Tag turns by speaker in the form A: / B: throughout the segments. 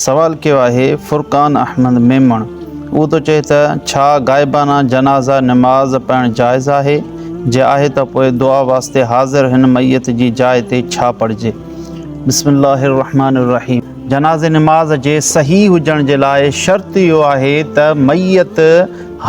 A: سوال ڪيو آهي فرقان احمد ميمڻ اهو ٿو چئي ته ڇا غائبانه جنازه نماز پڙهڻ جائز آهي؟ جي آهي ته پوء دعا واسطي حاضر هن ميت جي جاء تي ڇا پڙهجي؟ بسم الله الرحمٰن الرحيم جنازي نماز جي صحيح هجڻ جي لاء شرط اهو آهي ته ميت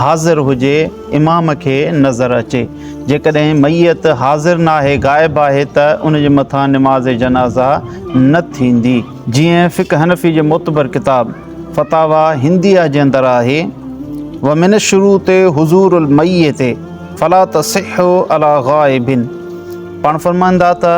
A: حاضر هجي امام کي نظر اچي جيڪڏهن ميت حاضر ناهي غائب آهي ته ان جي مٿان نماز جنازه نه ٿيندي. جيئن فقه حنفي جي معتبر ڪتاب فتاويٰ هنديه جي اندر آهي، ومن الشروط حضور الميت فلا تصح علي غائب پاڻ فرمائن ٿا ته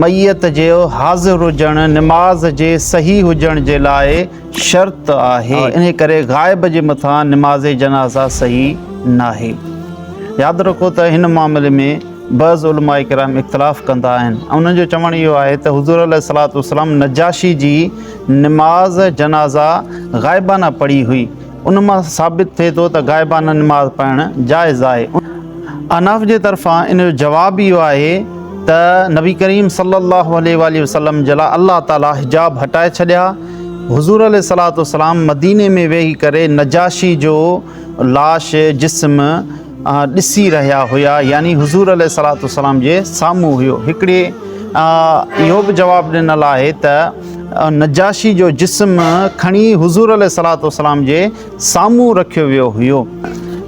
A: ميت جو حاضر هجڻ نماز جي صحيح هجڻ جي لاء شرط آهي، انهي ڪري غائب جي مٿان نماز جنازه صحيح ناهي. ياد رکو ته هن معاملي ۾ بعض علماء ڪرام اختلاف ڪندا آهن ۽ انهن جو چوڻ اهو آهي ته حضور عليه الصلوة والسلام نجاشي جي نماز جنازه غائبانه پڙهي هئي ان مان ثابت ٿئي ٿو ته غائبانه نماز پڙهڻ جائز آهي. احناف جي طرفان ان جو جواب اهو آهي ته نبي ڪريم صلي الله عليه واٰله وسلم جي لاء الله تعالي حجاب هٽائي ڇڏيا، حضور عليه الصلوة والسلام مديني ۾ ويهي ڪري نجاشي جو لاش، جسم، ڏسي رهيا هيا يعني حضور عليه الصلوة والسلام جي سامهون هيو. هڪڙي اهو به جواب ڏنل آهي ته نجاشي جو جسم کڻي حضور عليه الصلوة والسلام جي سامهون رکيو ويو هيو.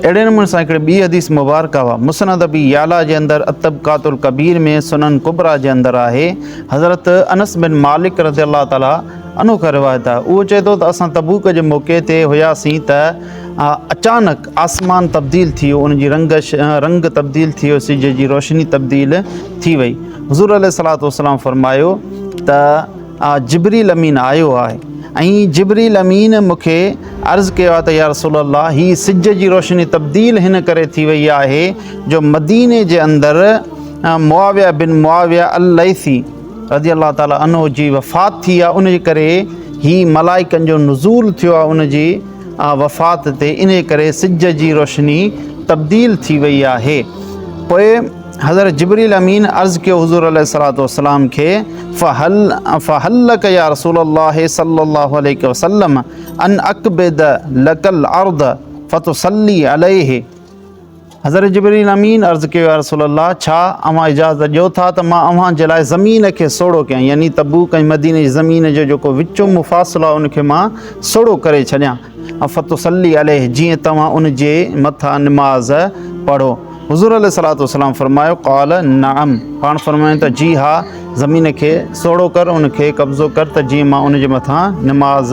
A: اهڙي نموني سان هڪڙي ٻي حديث مبارڪه مسند ابي يعليٰ جي اندر الطبقات الڪبير ۾ سنن ڪبريٰ جي اندر آهي حضرت انس بن مالڪ رضي الله تعالٰي عنه کان روايت آهي اهو چئي ٿو ته اسان تبوڪ جي موقعي تي هياسين ته اچانڪ آسمان تبديل ٿي ويو ان جي رنگ رنگ تبديل ٿي ويو سج جي روشني تبديل ٿي وئي حضور عليه الصلوة والسلام فرمايو ته جبريل امين آيو آهي ۽ جبريل امين مون کي عرض ڪيو آهي ته يا رسول الله هي سج جي روشني تبديل هن ڪري ٿي وئي آهي جو مديني جي اندر معاويه بن معاويه الليثي رضي الله تعالٰي عنه جي وفات ٿي آهي ان جي ڪري هي ملائڪن جو نزول ٿيو آهي ان جي وفات تي انهي ڪري سج جي روشني تبديل ٿي وئي آهي پوء حضرت جبريل امين عرض ڪيو حضور عليه الصلوة والسلام کي فهل فهل لك يا رسول الله صلي الله عليه وسلم ان اقبض لك الارض فتصلي عليه حضرت جبريل امين عرض ڪيو يا رسول الله ڇا اوهان اجازت ڏيو ٿا ته مان اوهان جي لاء زمين کي سوڙهو ڪيان يعني تبوڪ ۽ مديني جي زمين جو جيڪو وچون مفاصلو آهي ان کي مان سوڙهو ڪري ڇڏيان فتصلي عليه جيئن توهان ان جي مٿان نماز پڙهو حضور عليه الصلوة والسلام فرمايو قال نعم پاڻ فرمايو ته جي ها زمين کي سوڙهو ڪر ان کي قبضو ڪر ته جيئن مان ان جي مٿان نماز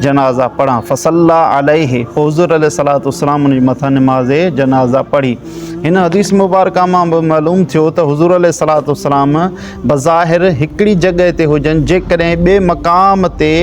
A: جنازه پڙهان فصلي عليه پوء حضور عليه الصلوة والسلام ان جي مٿان نماز جنازه پڙهي. هن حديث مبارڪه مان به معلوم ٿيو ته حضور عليه الصلوة والسلام بظاهر هڪڙي جڳهه تي هجن جيڪڏهن ٻئي مقام تي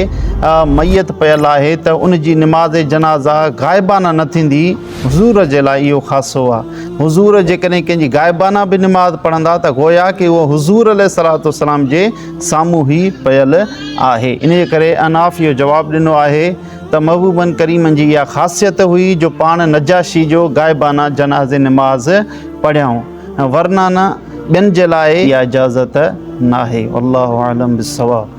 A: ميت پيل آهي ته ان جي نماز جنازه غائبانه نه ٿيندي حضور جي لاء اهو خاصو آهي حضور جيڪڏهن ڪنهن جي غائبانه به نماز پڙهندا ته گويا ڪه اهو حضور عليه الصلوة والسلام جي سامهون ئي پيل آهي. انهيء ڪري احناف اهو جواب ڏنو آهي ته محبوبن ڪريمن جي اها خاصيت هئي جو پاڻ نجاشي جو غائبانه جنازي نماز پڙهيائون ورنه نه ٻين جي لاء اها اجازت ناهي. والله اعلم بالصواب.